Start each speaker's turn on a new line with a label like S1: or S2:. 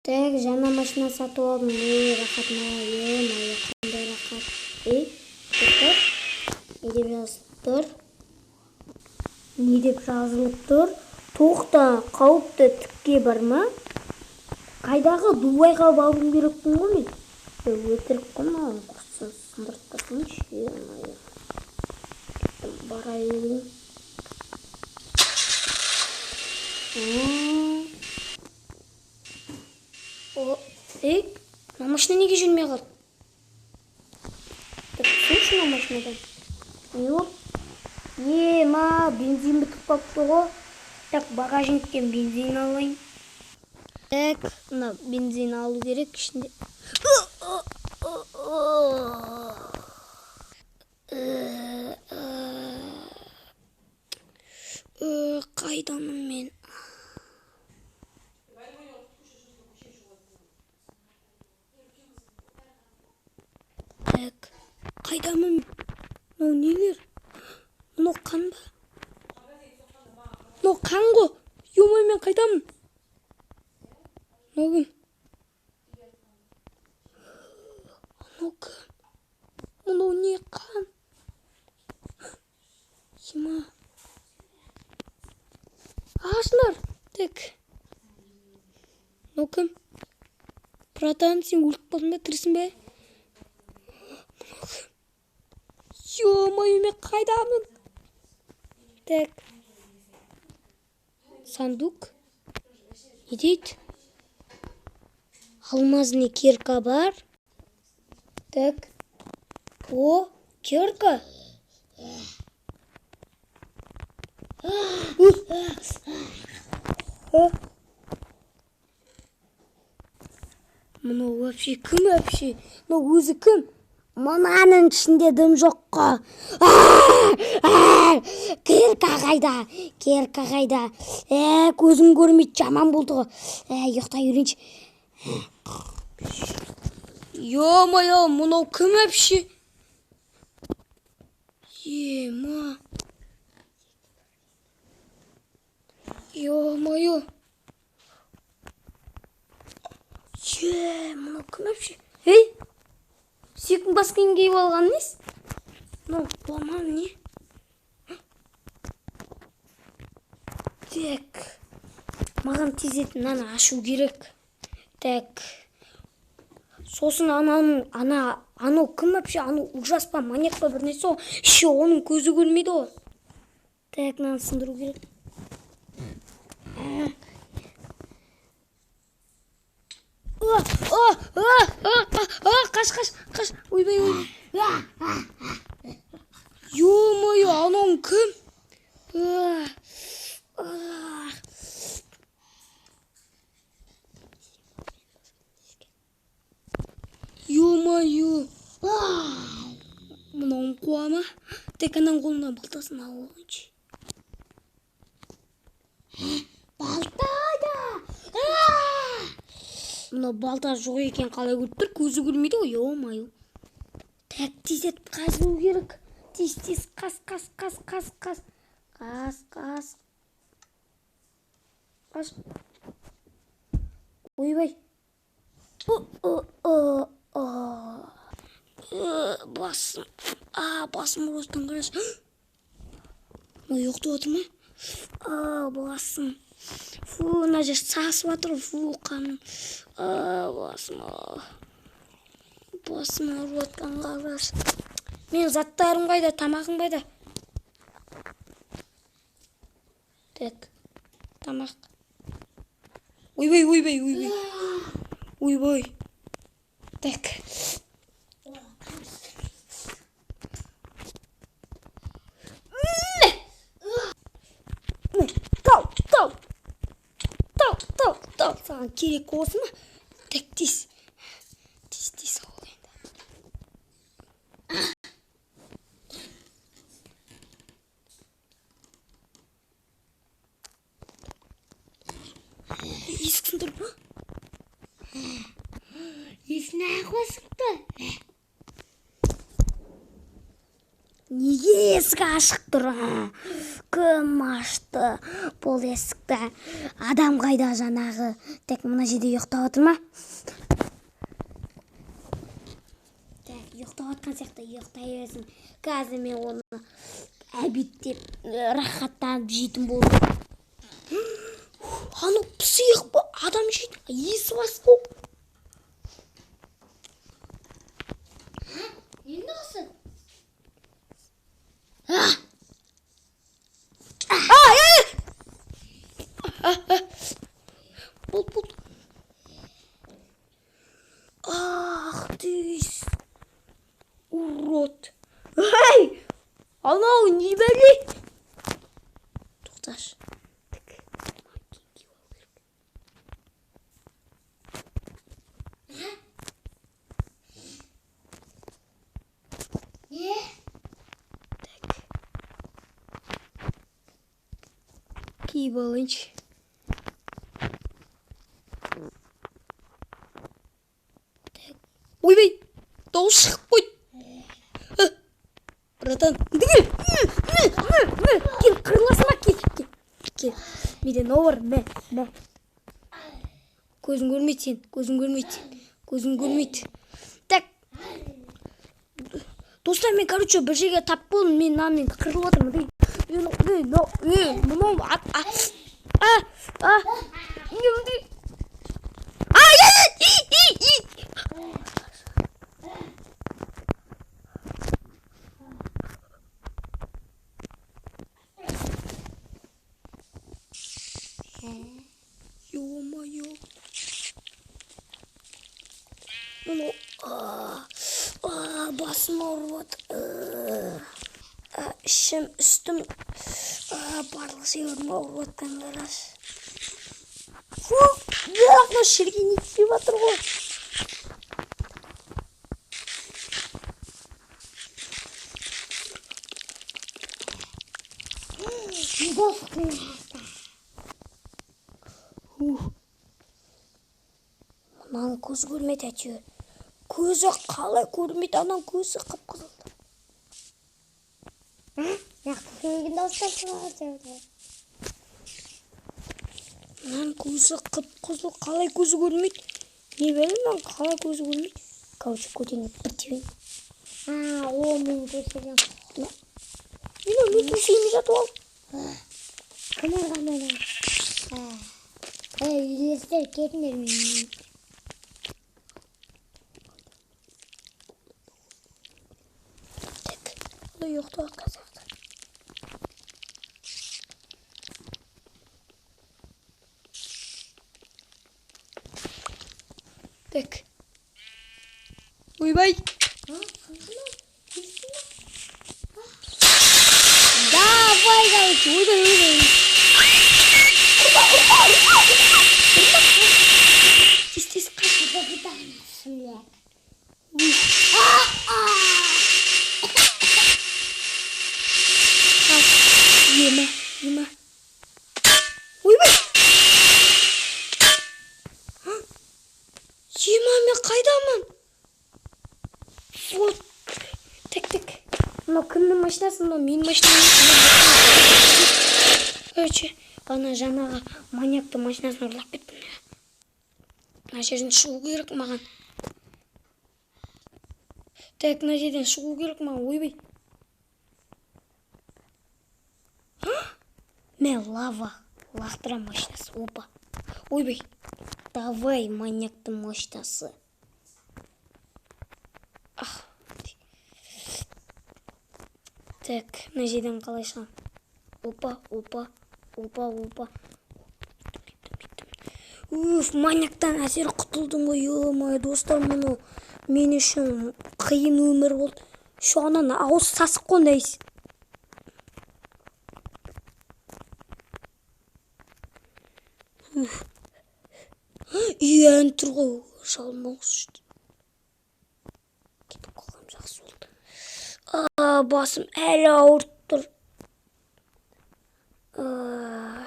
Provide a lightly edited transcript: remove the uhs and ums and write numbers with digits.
S1: Так, жаңа машина сатып алдым. Ей, рахат маған, е-мое, қандай рахат. Ей, тоқтар. Не деп жазылып тұр? Не деп жазылып тұр? Тоқта, қауіпті тікке барма. Қайдағы Дубайға баруым керекпін ғой мен. Өтірік қой мынау, құрсын, сындырып тастайыншы, е-мое. Бара берейін. О, ей, мына машина неге жүрмей қалды? Так, түсінші мына машинадан. Не болды? Е, ма, бензин бітіп қалыпты ғой. Так, багажниктен бензин алайын. Так, мына бензин алу керек ішінде. Қайдамын мен? Так, қайдамын? Мынау нелер? Мынау қан ба? Мынау қан ғой. Ё-моё, мен қайдамын? Мынау кім? Анау кім? Мынау не қан? Ема. Ашынар. Так. Мынау кім? Братан, сен өліп қалдың ба, тірісің бе? Мынау кім? Ё-моё, мен қайдамын? Так. Сандук. Не дейді? Алмазный кирка бар. Так. О, кирка. Мынау вообще кім вообще? Мынау өзі кім? Мынаның ішінде дым жоқ қой. Кирка қайда? Кирка қайда? Көзім көрмейді, жаман болды ғой. Ұйықтай берейінші. Ё-моё, мынау кім вообще? Ема. Ё-моё. Е, мынау кім вообще? Ей! Сүйектің бас киім киіп алған несі? Мынау дуаман не? Так. Маған тездетіп мынаны ашу керек. Так. Сосын ананың, ана, анау кім вообще? Анау ужас па, маньяк па бір нәрсе ғой. Еще оның көзі көрмейді ғой. Так, мынаны сындыру керек. Қаш, қаш, қаш. Ойбай, ойбай. Ё-моё, анауың кім? Ё-моё. Мынауың қуа ма? Тек ананың қолынан балтасын алып алайыншы.
S2: Балта да.
S1: Мынау балта жоқ екен, қалай көріп тұр? Көзі көрмейді ғой, ё-моё. Так, тездетіп қазу керек. Тез, тез, қаз, қаз, қаз, қаз, қаз. Қаз, қаз. Қаз. Ойбай. Басым. А, басым ұрыстан қарашы. Мынау ұйықтап отыр ма? А, басым. Фу, мына жер сасып жатыр. Фу, қаным. А, басым. Басым ауырып жатқан қарашы. Менің заттарым қайда? Тамағым қайда? Так. Тамақ. Ойбай, ойбай, ойбай. Ойбай. Так. Тау, тау. Тау, тау, тау. Саған керек осы ма? Так, тез. Тез, тез ал енді. Есік сындырып ма?
S2: Есіне қосыпты.
S1: Неге есік ашық тұр? Кім ашты бұл есікті? Адам қайда жаңағы? Так, мына жерде ұйықтап отыр ма? Так, ұйықтап жатқан сияқты, ұйықтай берсін. Қазір мен оны обедтеп рахаттанып жейтін болдым. Анау пысық па? Адам жейді, иісі бас қой.
S2: Енді осы.
S1: Болды, болды. Ах ты, урод. Ей, анау не бәле? Тоқташы. Так, маған киім киіп алу керек.
S2: Не?
S1: Так. Киіп алайыншы. Так. Ойбай, дауыс шығып қойды. Братан, кел, кел, қырыласың ба, кел, кел, кел. Менде мынау бар, мә, мә. Көзің көрмейді сен, көзің көрмейді, көзің көрмейді. Так. Достар, мен, короче, бір жерге тап болдым, мен мынамен қырылып жатырмын. Ей, ей, мынау, ей, мынау, а, а, а, а, не, не. А, е, е, и, и, и. Ё-моё. Мынау, а, а, басым ауырып жатыр. А, ішім, үстім, а, барлық жерім ауырып жатқан қарашы. Фу, бірақ мынау шіркей не істеп жатыр ғой?
S2: Не дос
S1: Ух. Мынаның көзі көрмейді әйтеуір. Көзі қалай көрмейді, ананың көзі қып-қызыл.
S2: Нақты дауыстар шығып жатыр.
S1: Мынаның көзі қып-қызыл, қалай көзі көрмейді? Не бәле, мынаның қалай көзі көрмейді? Короче, көтенге бір тебейін.
S2: А, о, мен төсегім.
S1: Мен мен төсегіме жатып алдым.
S2: Кім ұрған мені? Ей, үйлестер, кетіңдер менен.
S1: Так, бұл ұйықтап жатқан сияқты. Так. Ойбай. Давай, короче, ойбай, ойбай. Тез, тез, қаш.
S2: Сұмляк.
S1: Қаш. Ема, ема. Ойбай. Ема, мен қайдамын? Вот. Так, так. Мынау кімнің машинасы? Мынау менің машинам. Короче, ана жаңағы маньяктың машинасын ұрлап кеттім. Мына жерден шығу керек маған. Так, мына жерден шығу керек маған. Ойбай. Мә, лава. Лақтырам машинасы. Опа. Ойбай. Давай, маньяктың машинасы. Ах. Так, мына жерден қалай шығамын? Опа, опа, опа, опа. Уф, маньяктан әсер құтылдым ғой, ё-моё, достар, мынау мен үшін қиын өмір болды. Шу анан ауыз сасық қой нәйс. Уф. Үй ән тұр ғой, жалмауыз. Кетіп қалғаным жақсы болды. А, басым әлі ауырып тұр. А.